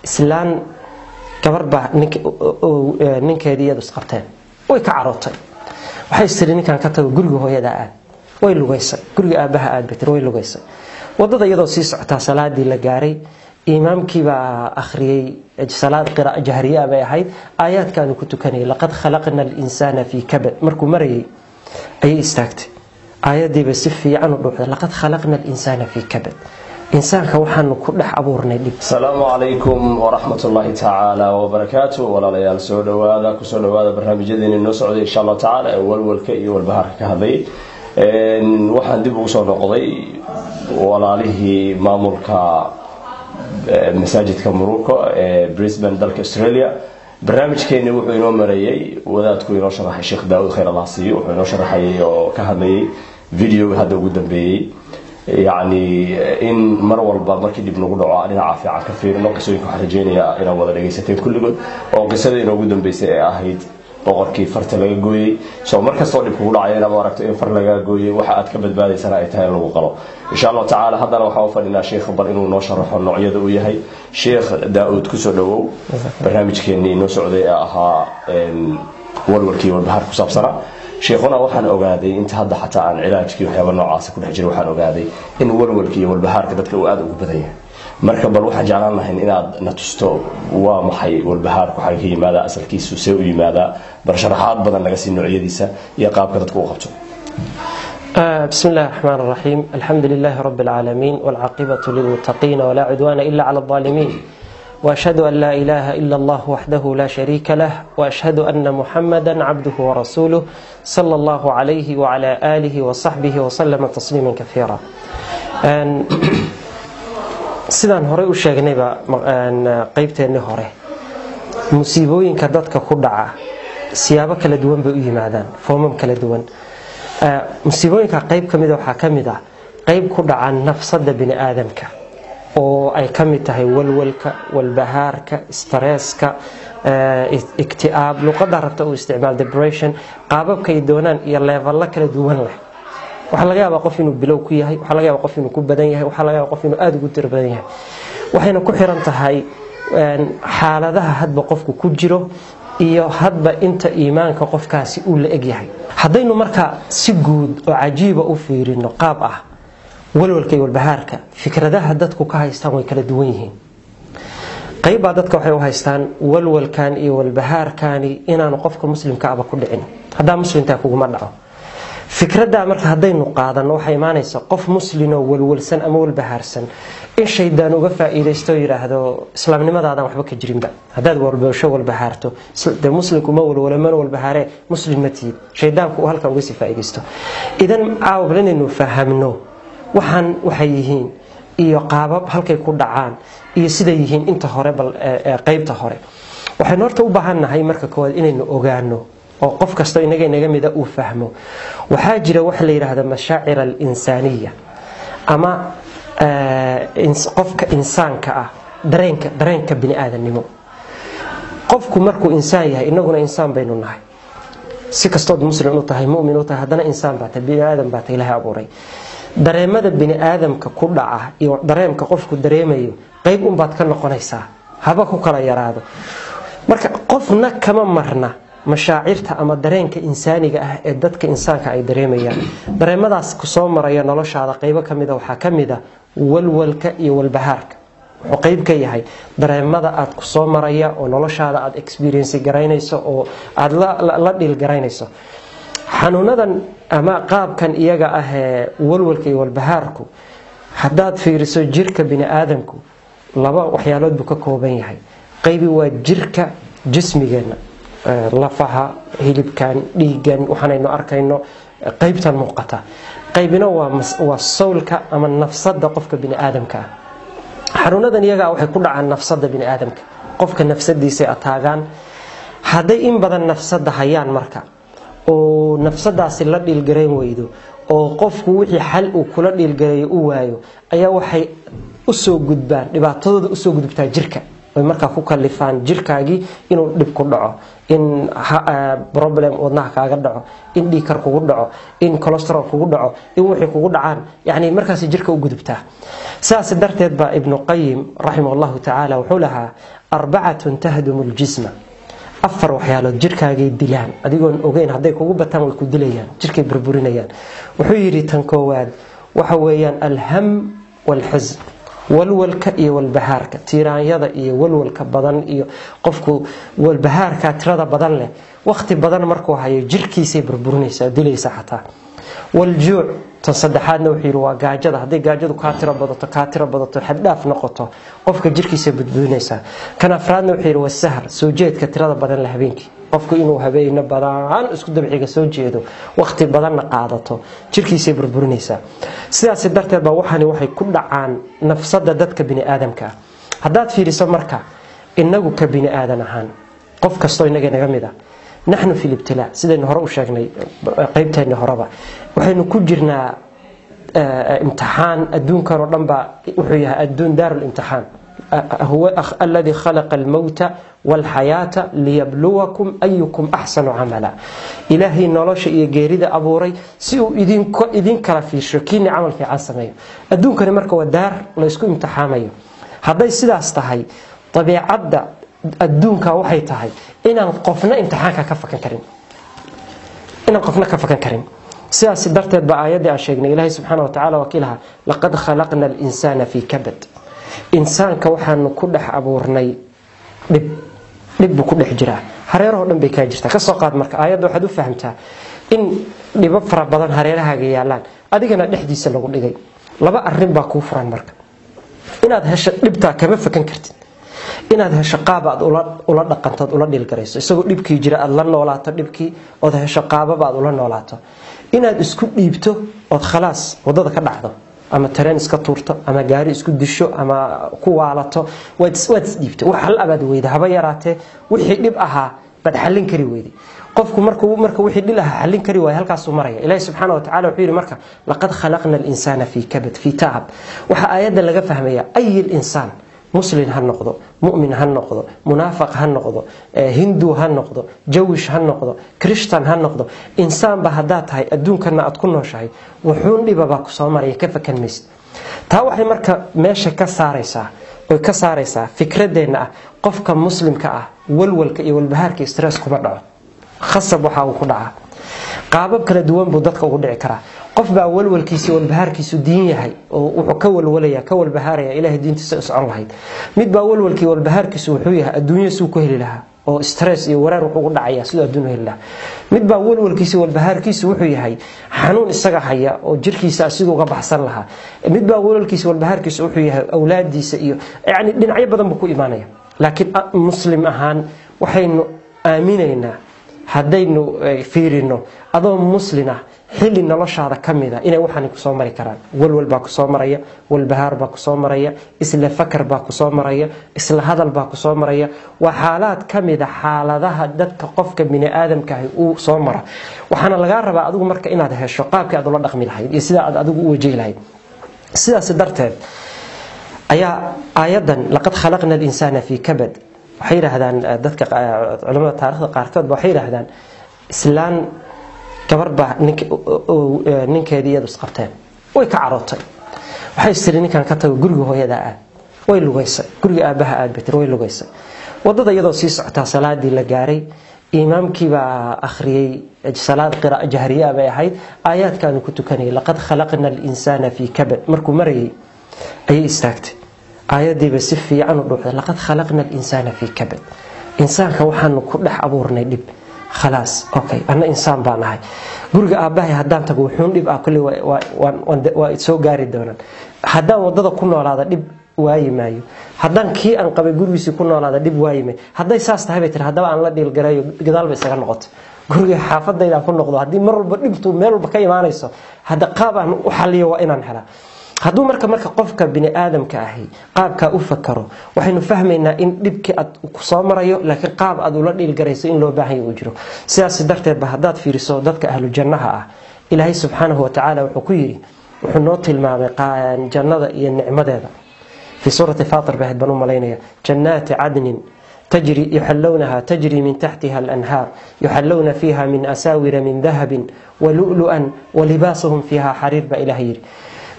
Islaan gabar baa ninkeedii iyadu isqabteen, way ka carootay. Waxay istiri, "Ninkan ka tago, guriga hooyada aad." Way lugaysay. "Guriga aabaha aad," bay tiri. Way lugaysay. Wadada iyadoo sii socotaa salaadii la gaaray. Imaamkii baa akhriyey salaad qira'a jahriya bay ahayd, aayaadkaanu ku tukanayay. "لقد خلقنا الإنسان في كبد" markuu marayay ayay istaagtay. Aayadiiba si fiican u dhuuxday: "لقد خلقنا الإنسان في كبد", insaanka waxaanu ku dhex abuurnay dhib. Asalaamu calaykum waraxmat ullaahi tacaala wabarakaatu. Walaalayaal, soo dhawaada, kusoo dhawaada barnaamijyadeeni noo socday, insha Allahu tacaala, ee walwalka iyo walbahaarka ka hadlayay. Waxaan dib ugu soo noqday walaalihii maamulka masaajidka Muruko ee Brisbane, dalka Australia. Barnaamijkeeni wuxuu inoo marayay, wadaadku inoo sharaxay, Sheekh Daawud, khayr Allah siiyo, wuxuu inoo sharaxayay oo ka hadlayay videoga hadda ugu dambeeyey, yacni in mar walba markii dhib nagu dhaco dhinaca fiican ka fiirino. Qisooyinka waxaan rajeynayaa inaad wada dhegaysateen kulligood, oo qisada inoogu dambeysay ee ahayd boqorkii farta laga gooyey. So mar kastoo dhib kugu dhacaya inaad aragto in far lagaa gooyey, waxa aad ka badbaadaysana ay tahay in lagu qalo, insha Allahu tacaala. Haddana waxaan u fadhinaa sheekha bal inuu noo sharaxo noocyada uu yahay. Sheekh Daa-uud, kusoo dhawow barnaamijkeenii inoo socday ee ahaa walwalkii walbahaar ku saabsanaa. Sheekhuna, waxaan ogaaday inta hadda xataa aan cilaajkii waxyaaba noocaasa ku dhex jiray, waxaan ogaaday in walwalka iyo walbahaarka dadka uu aada ugu badan yahay. Marka bal waxaan jeclaan lahayn inaad na tusto waa maxay walbahaarku, xagga ka yimaadaa, asalkiisu see u yimaadaa, bal sharaxaad badan naga sii noocyadiisa iyo qaabka dadku u qabto. بسم الله الرحمن الرحيم، الحمد لله رب العالمين، والعاقبة للمتقين، ولا عدوان إلا على الظالمين، وأشهد أن لا إله إلا الله وحده لا شريك له، وأشهد أن محمدا عبده ورسوله، صلى الله عليه وعلى آله وصحبه وسلم تسليما كثيرا. Sidaan horey u sheegnayba qeybteennii hore, musiibooyinka dadka ku dhaca siyaabo kala duwan bay u yimaadaan, foomam kala duwan. Musiibooyinka qeyb ka mida waxaa ka mid ah qeyb ku dhaca nafsada bini aadamka, oo ay ka mid tahay walwalka, walbahaarka, stresska, ikti'aab, luqada rabta uu isticmaal, depression, qaababkay doonaan iyo levello kala duwan leh. Waxaa laga yaabaa qof inuu bilow ku yahay, waxaa laga yaabaa qof inuu ku badan yahay, waxaa laga yaabaa qof inuu aada ugu tiro badan yahay. Waxayna ku xiran tahay xaaladaha hadba qofku ku jiro iyo hadba inta iimaanka qofkaasi uu la egyahay. Haddaynu marka si guud oo cajiiba u fiirino qaab ah walwalka iyo walbahaarka, fikradaha dadku ka haystaan way kala duwan yihiin. Qeybbaa dadka waxay u haystaan walwalkan iyo walbahaarkani inaanu qofka muslimka aba ku dhicin, haddaa muslimtaa kuguma dhaco. Fikraddaa marka haddaynu qaadano, waxay imaanaysa qof muslimoo walwalsan ama walbahaarsan in shaydaan uga faa'iidaysto, yidhaahdo, "Islaamnimadaadan waxba ka jirinba. Haddaad walbasho walbahaarto, dee muslimku ma walwalo mana walbahaaree, muslim ma tihid." Shaydaanku uu halkaa uga sii faa'iidaysto. Idan caawabal inaynu fahamno waxaan waxay yihiin iyo qaabab halkay ku dhacaan iyo siday yihiin. Inta hore bal qeybta hore waxaynu horta u baahannahay marka koowaad inaynu ogaano oo qof kasta inaga inaga mida uu fahmo, waxaa jira waxa la yidhaahda mashaacir alinsaaniya ama qofka insaanka ah dareenka bini aadamnimo. Qofku markuu insaan yahay, inaguna insaan baynu nahay, si kastood muslim u tahay, mumin u tahay, haddana insaan baa tahay, bini aadam baa tahay Ilaahay abuuray. Dareemada bini aadamka ku dhaca iyo dareemka qofku dareemayo qayb unbaad ka noqonaysaa, haba ku kala yaraado. Marka qofna kama marna mashaacirta ama dareenka insaaniga ah ee dadka insaanka ay dareemayaan. Dareemadaas kusoo maraya noloshaada qaybo kamida waxaa kamid a walwalka iyo walbahaarka. Wuxuu qayb ka yahay dareemada aad kusoo maraya oo noloshaada aad experience garaynayso oo aada la dhiil garaynayso. Xanuunadan ama qaabkan iyaga ah ee walwalka iyo walbahaarku, haddaad fiiriso jirka bini aadamku laba waxyaalood buu ka kooban yahay. Qaybi waa jirka, jismigeenna, lafaha, hilibkan, dhiigan, waxaanaynu arkayno, qaybtan muuqata. Qaybina waa soulka ama nafsada qofka bini aadamka ah. Xanuunadan iyagaa waxay ku dhacaan nafsada bini aadamka, qofka nafsadiisay ataagaan. Hadday in badan nafsada hayaan marka oo nafsadaasi la dhiilgarayn weydo oo qofku wixii xal uu kula dhiilgareeyo u waayo, ayaa waxay usoo gudbaan, dhibaatadooda usoo gudubtaa jirka. Oy markaa ku kalifaan jirkaagii inuu dhib ku dhaco, in problem wadnaha kaaga dhaco, in dhiigkar kugu dhaco, in cholesterol kugu dhaco, in wixii kugu dhacaan, yacni markaas jirka u gudubtaa. Sidaas darteed baa Ibnu Qayim raximah Allahu tacaala wuxuu lahaa: "Arbacatun tahdumu ljisma", afar waxyaalood jirkaagay dilaan adigoon ogeyn. Hadday kugu bataan way ku dilayaan, jirkay burburinayaan. Wuxuu yidhi tan koowaad waxa weeyaan alham walxasn, walwalka iyo walbahaarka, tiiraanyada iyo walwalka badan, iyo qofku walbahaarka tirada badan leh waqti badan markuu hayo jirkiisay burburinaysaa, dilaysaa xataa. Waljuuc, tan saddexaadna wuxuu yidhi waa gaajada. Hadday gaajadu kaa tiro badato, kaa tiro badato, xaddhaaf noqoto, qofka jirkiisay burburinaysaa. Kan afraadna wuxuu yidhi wasahar, soo jeedka tirada badan leh habeenkii. Qofku inuu habeeno badan isku dabciga soo jeedo, waqti badanna qaadato, jirkiisay burburinaysaa. Sidaas darteed baa waxani waxay ku dhacaan nafsada dadka bini aadamka ah. Haddaad fiiriso marka inagu ka bini aadan ahaan, qof kastoo inaga naga mid ah, naxnu fi libtilaa. Sidaynu hore u sheegnay qeybteenni horeba, waxaynu ku jirnaa imtixaan. Adduunkan oo dhan baa wuxuu yahay adduun daaru limtixaan. Huwa alladhi khalaqa almawta walxayaata liyabluwakum ayukum axsanu camala. Ilaahay nolosha iyo geerida abuuray si uu idin kala fiirsho kiini camal fiican sameeyo. Adduunkani marka waa daar laysku imtixaamayo. Hadday sidaas tahay, dabiicadda adduunka waxay tahay inaan qofna imtixaanka ka fakan karin, inaan qofna ka fakan karin. Sidaas darteed ba aayaddii aan sheegnay, Ilaahay subxaana wa tacaala waa kii lahaa: "Laqad khalaqna alinsaana fii kabad." Insaanka waxaanu ku dhex abuurnay dhib. Dhib buu ku dhex jiraa, hareerahoo dhan bay kaa jirtaa. Kasoo qaad marka aayadda waxaad u fahamtaa in dhibo fara badan hareerahaaga yaalaan, adigana dhexdiisa lagu dhigay. Laba arrin baa kuu furan marka: inaad hesho dhibtaa kama fakan kartid, inaad hesho qaab aad ula dhaqanto, ood ula dhiilgarayso isagoo dhibkii jira, aad la noolaato dhibkii, ood hesho qaababa aad ula noolaato; inaad isku dhiibto ood khalaas wadada ka dhacdo, ama tareen iska tuurto, ama gaari isku disho, ama ku waalato. Waad isdhiibto, wax hal abaad weyda haba yaraatee. Wixii dhib ahaa baad xallin kari weyday. Qofku markuu marka wixii dhil ahaa xallin kari waayo, halkaasuu maraya. Ilaahi subxaana wa tacala wuxuu yidhi marka: "Laqad khalaqna alinsaana fii kabad, fii tacab." Waxaa aayadda laga fahmaya ay linsaan, muslin ha noqdo, mu'min ha noqdo, munaafaq ha noqdo, hindu ha noqdo, jawish ha noqdo, krishtan ha noqdo, insaanba haddaad tahay, adduunkana aad ku nooshahay, wuxuun dhibabaa ku soo maraya, ka fakan maysid. Taa waxay marka meesha ka saaraysaa oy ka saaraysaa fikradeenna ah qofka muslimka ah walwalka iyo walbahaarka, stress kuma dhaco khasab. Waxa uu ku dhacaa qaabab kala duwan buu dadka ugu dhici karaa. Qof baa walwalkiisa, walbahaarkiisu diin yahay, oo wuxuu ka walwalaya, ka walbahaaraya Ilaahay diintiisa u socon lahayd. Mid baa walwalkii walbahaarkiisu wuxuu yahay adduunyo suu ku heli lahaa, oo stress iyo wareer wuxuu ugu dhacaya siduu adduun u heli lahaa. Mid baa walwalkiisa, walbahaarkiisu wuxuu yahay xanuun isaga haya oo jirkiisa siduu uga baxsan lahaa. Mid baa walwalkiisa, walbahaarkiisu wuxuu yahay awlaadiisa, iyo yacni dhinacyo badan buu ku imaanaya. Laakiin muslim ahaan waxaynu aaminaynaa, haddaynu fiirino adoo muslin ah xilli noloshaada ka mida inay waxaani kusoo mari karaan. Walwal baa kusoo maraya, walbahaar baa kusoo maraya, isla fakar baa kusoo maraya, isla hadal baa kusoo maraya. Waa xaalaad ka mida xaaladaha dadka qofka bini aadamka ahi uu soo mara. Waxaana lagaa rabaa adigu marka inaad hesho qaabkii aad ula dhaqmi lahayd iyo sida aad adigu u wajihi lahayd. Sidaas darteed ayaa aayadan "laqad khalaqna alinsaana fii kabad" waxay yidhaahdaan dadka culamada taarikhda qaarkood ba waxay yidhaahdaan islaan gabar baa ninkeedii iyadu isqabteen, way ka carootay. Waxay istiri ninkan ka tago, guriga hooyada aad. Way lugaysay, guriga aabaha aad bay tiri. Way lugaysay. Wadada iyadoo sii socotaa salaadii la gaaray. Imaamkii baa akhriyey salaad qira'a jahriya bay ahayd, aayaadkaanu ku tukanayay "laqad khalaqna alinsaana fii kabad". Markuu marayay ayay istaagtay, aayadiiba si fiican u dhuuxday: "Laqad khalaqna alinsaana fii kabad", insaanka waxaanu ku dhex abuurnay dhib. Khalaas, okay, anna insaan baan ahay. Guriga aabbahay haddaan tago wuxuun dhib ah kolley waa soo gaari doonaan. Haddaan wadada ku noolaada dhib waayi maayo, haddaan kii aan qabay gurigiisii ku noolaada dhib waayi maayo. Hadday saas tahay bay tiri, haddaba aan la dhiilgareeyo. Gadaal bay isaga noqotay. Guriga xaafadaydaan ku noqdo, haddii mar walba dhibtu meel walba ka imaanayso, hadda qaab aan u xaliyo waa inaan helaa. Hadduu marka qofka bini aadamka ahi qaabkaa u fakaro, waxaynu fahmaynaa in dhibkii aad kusoo marayo, laakiin qaab aad ula dhiilgarayso in loo baahan uu jiro. Sidaas darteed ba haddaad fiiriso dadka ahlu jannaha ah, Ilaahay subxaanahu watacaala wuxuu ku yidhi, wuxuu noo tilmaamay jannada iyo nicmadeeda. Fi suurati Faatir bahayd baan u malaynaya, jannaati cadnin tajri yuxallownaha, tajri min taxtiha alanhaar, yuxallowna fiiha min asaawira min dahabin walulu'an walibaasuhum fiiha xariir, baa Ilahay yidhi.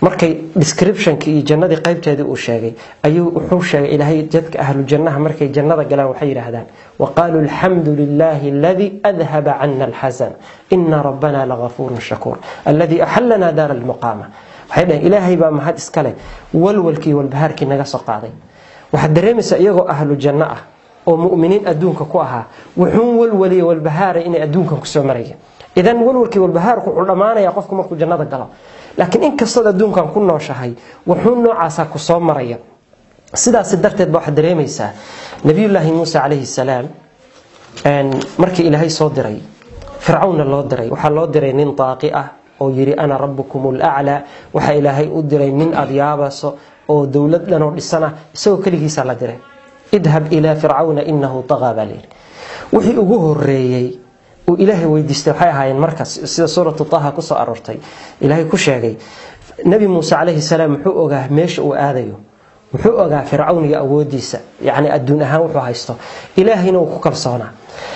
Markay descriptionkii iyo jannadii qaybteedii uu sheegay, ayuu wuxuu sheegay Ilaahay dadka ahlu jannaha markay jannada galaan waxay yidhaahdaan: "Waqaaluu alxamdu lilaahi aladii adhaba cana alxasan, ina rabbana lagafuurun shakuur, alladii axalana daara almuqaama." Waxay dhaheen: "Ilaahay baa mahad iskale walwalkii walbahaarkii naga soo qaaday." Waxaad dareemaysaa iyagoo ahlu janno ah oo mu'miniin adduunka ku ahaa, wuxuun walwaliya walbahaaray inay adduunkan kusoo maraya. Idan walwalkii walbahaarku wuxuu dhammaanayaa qofku markuu jannada galo, laakiin inkastood adduunkan ku nooshahay, wuxuu noocaasaa ku soo maraya. Sidaasi darteed ba waxaad dareemaysaa Nabiyullaahi Muuse calayhi salaam markii Ilaahay soo diray, Fircawnna loo diray, waxaa loo diray nin daaqi ah oo yidhi: "Ana rabbukum alaclaa." Waxaa Ilaahay u diray nin aad yaabaso oo dowlad dhanoo dhisan ah, isagoo keligiisaa la diray. "Idhab ilaa fircawna inahu taqaa," baa layidhi. Wixii ugu horeeyey uu Ilaahay weydiistay waxay ahaayeen markaas, sida suuratu Taha kusoo aroortay, Ilaahay ku sheegay, Nebi Muuse calayhi salaam muxuu ogaa meesha uu aadayo, wuxuu ogaa Fircawn iyo awoodiisa, yacni adduun ahaan wuxuu haysto, Ilaahayna uu ku kalsoonaa.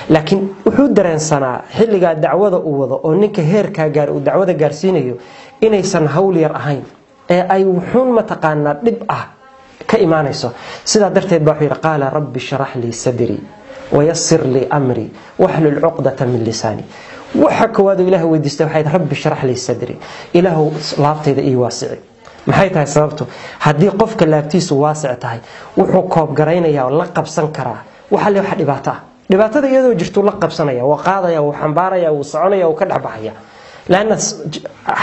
Laakiin wuxuu dareensanaa xilligaa dacwada uu wado oo ninka heerkaa gaar uu dacwada gaarsiinayo inaysan hawl yar ahayn ee ay wuxuun mataqaanaa dhib ah ka imaanayso. Sidaa darteed baa wuxuu yidhi: "Qaala rabbi shrax lii sadrii wayasir lii amrii waxlul cuqdata min lisaani." Waxa koowaad oo Ilaah weydiistay waxay: "Rabbi shrax lii sadrii," Ilaahu laabtayda ii waasici. Maxay tahay sababtu? Haddii qofka laabtiisu waasic tahay, wuxuu koobgaraynaya oo la qabsan karaa waxa le waxa dhibaato ah. Dhibaatada iyadoo jirtuu la qabsanaya, wuu qaadaya, wuu xambaaraya, wuu soconaya, wuu ka dhexbaxaya, laanna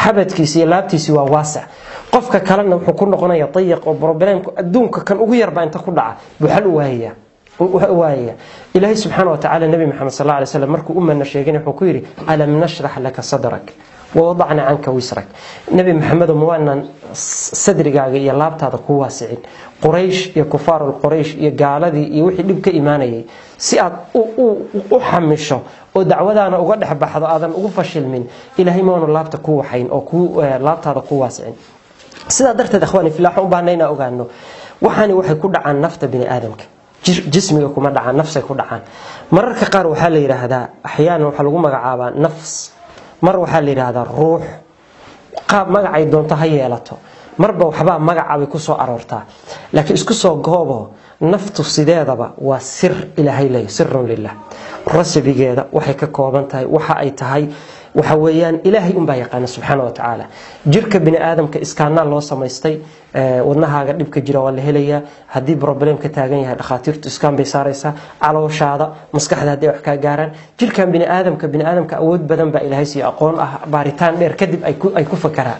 xabadkiisi iyo laabtiisi waa waasic. Qofka kalena wuxuu ku noqonaya dayiq oo problemku adduunka kan ugu yarbaa inta ku dhaca buu xal u waayaya. Ilaahay subxaana watacaala Nebi Maxamed sal alla alay slam markuu u mana sheegin, wuxuu ku yidhi: "Alam nashrax laka sadrak wawadacna canka wisrak." Nebi Maxamedo, ma waanaan sadrigaaga iyo laabtaada ku waasicin? Quraysh iyo kufaarul Quraysh iyo gaaladii iyo wixii dhib ka imaanayay si aad u xamisho oo dacwadaana uga dhex baxdo, aadan ugu fashilmin, Ilaahay maanu laabta ku waxayn oo laabtaada ku waasicin? Sidaa darteed, akhwaani fillah, waxaan u baahnay inaan ogaano waxaani waxay ku dhacaan nafta bini aadamka, jismiga kuma dhacaan, nafsay ku dhacaan. Mararka qaar waxaa la yidhaahdaa, axyaanan waxaa lagu magacaabaa nafs, mar waxaa la yidhaahdaa ruux. Qaab magacay doonto ha yeelato, marba waxbaa magacabay ku soo aroortaa, laakiin isku soo goobo, naftu sideedaba waa sir Ilaahay leeyahy, sirun lilah. Rasibigeeda waxay ka kooban tahay, waxa ay tahay, waxa weeyaan Ilaahay unbaa yaqaana subxaana wa tacaala. Jirka bini aadamka iskaanaa loo samaystay. Wadnahaaga dhibka jira waa la helayaa. Haddii problem ka taagan yahay, dhakhaatiirtu iskaan bay saaraysaa. Calooshaada, maskaxda hadday wax kaa gaaraan, jirkan bini aadamka, bini aadamka awood badan baa Ilaahay siiyo, aqoon ah, baaritaan dheer kadib ay ku fakaraan.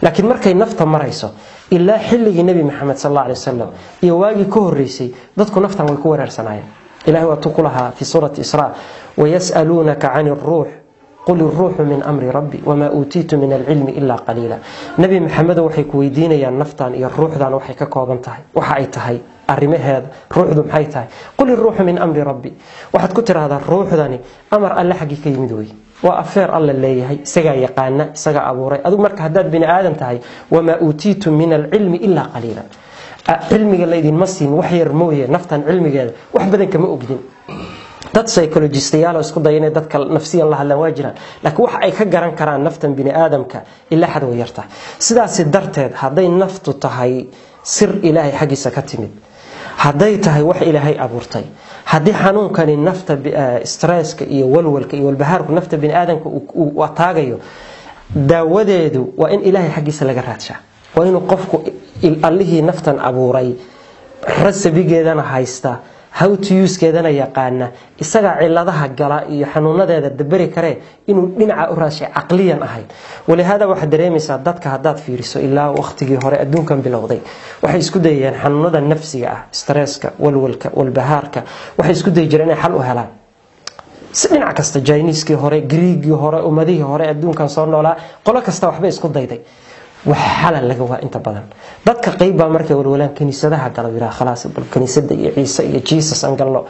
Laakiin markay nafta marayso, ilaa xilligii Nebi Maxamed sal alla alay wasalam iyo waagii ka horreysay, dadku naftan way ku wareersanaayeen. Ilahay waatuu ku lahaa fi suurati Israa: "Wayas'aluunaka cani ruux, qul iruuxu min amri rabbi wamaa uutiitu min alcilmi ilaa qaliila." Nebi Maxamedo, waxay ku weydiinayaan naftan iyo ruuxdan waxay ka kooban tahay, waxa ay tahay arrimaheeda, ruuxdu maxay tahay? "Qul iruuxu min amri rabbi," waxaad ku tiraahdaa, ruuxdani amar Alle xaggii ka yimid wey, waa afeer Alle leeyahay, isagaa yaqaana, isagaa abuuray. Adigu marka haddaad bini aadam tahay, "wamaa uutiitu min alcilmi ilaa qaliila," cilmiga laydinma siin wax yar mooye, naftan cilmigeeda wax badan kama ogdin. Dad psychologistayaal oo isku daya inay dadka nafsiyan la hadlaan waa jiraan, laakiin wax ay ka garan karaan naftan bini aadamka ilaa xad way yartahay. Sidaasi darteed, hadday naftu tahay sir Ilaahay xaggiisa ka timid, hadday tahay wax Ilaahay abuurtay, haddii xanuunkani nafta, stresska iyo walwalka iyo walbahaarku nafta bini aadamka uu taagayo, daawadeedu waa in Ilaahay xaggiisa laga raadshaa. Waa inuu qofku Allihii naftan abuuray, rasabigeedana haysta, how to use-keedana yaqaana, isagaa ciladaha gala iyo xanuunadeeda daberi karee, inuu dhinaca u raadshay caqliyan ahayn. Walihaada waxaad dareemaysaa dadka haddaad fiiriso, ilaa waqtigii hore adduunkan bilowday, waxay isku dayayaan xanuunada nafsiga ah, stresska, walwalka, walbahaarka, waxay isku dayi jireen inay xal u helaan si dhinac kasta. Jiniiskii hore, Griigii hore, ummadihii hore adduunkan soo noolaa, qolo kasta waxbay isku dayday, wax xalal laga waa. Inta badan dadka qayb baa markay walwalaan kiniisadaha gala, yiraah: "Khalaas, bal kiniisada iyo Ciise iyo Jesus aan galno."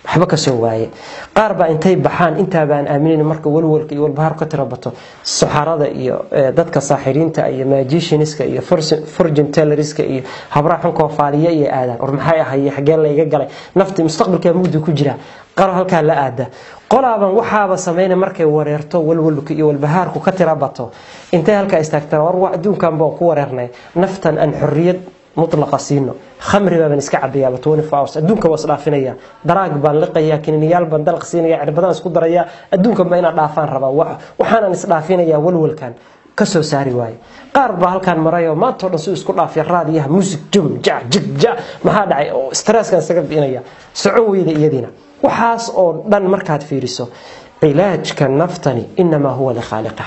Waxba ka soo waaye. Qaar baa intay baxaan intaa baan aaminin, marka walwalka iyo walbahaar ka tiro bato, suxarada iyo dadka saaxiriinta iyo magicianska iyo fortune tellerska iyo habraha xunkoo faaliya iyo aadaan. War maxay ahay? Xagee layga galay? Nafti mustaqbalka mugdi ku jira. Qaro halkaa la aada. Qolaaban waxaaba sameyna, markay wareerto, walwalka iyo walbahaarku ka tira bato, intay halkaa istaagtaan: "War wax adduunkan baan ku wareernay, naftan aan xorriyad mutlaqa siino. Khamri baaban iska cabayaaba 24 hours, adduunka waa isdhaafinaya, daraag baan liqaya, kininiyaal baan dalaq siinaya, cirbadaan isku daraya, adduunkan baa inaan dhaafaan rabaa, waxaanan isdhaafinaya walwalkan ka soo saari waaye." Qaar baa halkaan marayoo maanta oo dhan si isku dhaafiya raadiyaha, muusig jum jac jig jac, maxaa dhacay oo stresskan isaga bi'inaya, socon weyda iyadiina. Waxaas oo dhan markaad fiiriso, cilaajka naftani inamaa huwa likhaaliqa,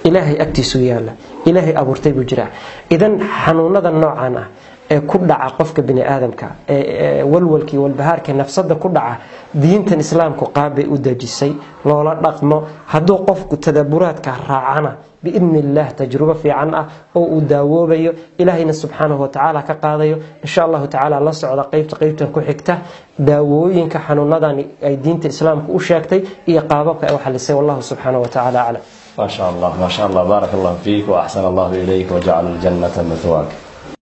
Ilaahay agtiisuu yaala, Ilaahay abuurtay buu jiraa. Idan xanuunada noocan ah ee ku dhaca qofka bini aadamka, ee walwalkii walbahaarka nafsada ku dhaca, diintan Islaamku qaabbay u dejisay loola dhaqmo. Hadduu qofku tadaburaadka raacana, biidni illaah, tajrubo fiican ah oo uu daawoobayo, Ilaahayna subxaanahu watacaala ka qaadayo, insha Allahu tacaala. La socda qeybta qeybtan ku xigta, daawooyinka xanuunadani ay diinta Islaamku u sheegtay iyo qaababka ay u xalisay. Wallahu subxaanahu watacaala aclam. ما شاء الله، ما شاء الله. بارك الله فيك وأحسن الله إليك وجعل الجنة مثواك.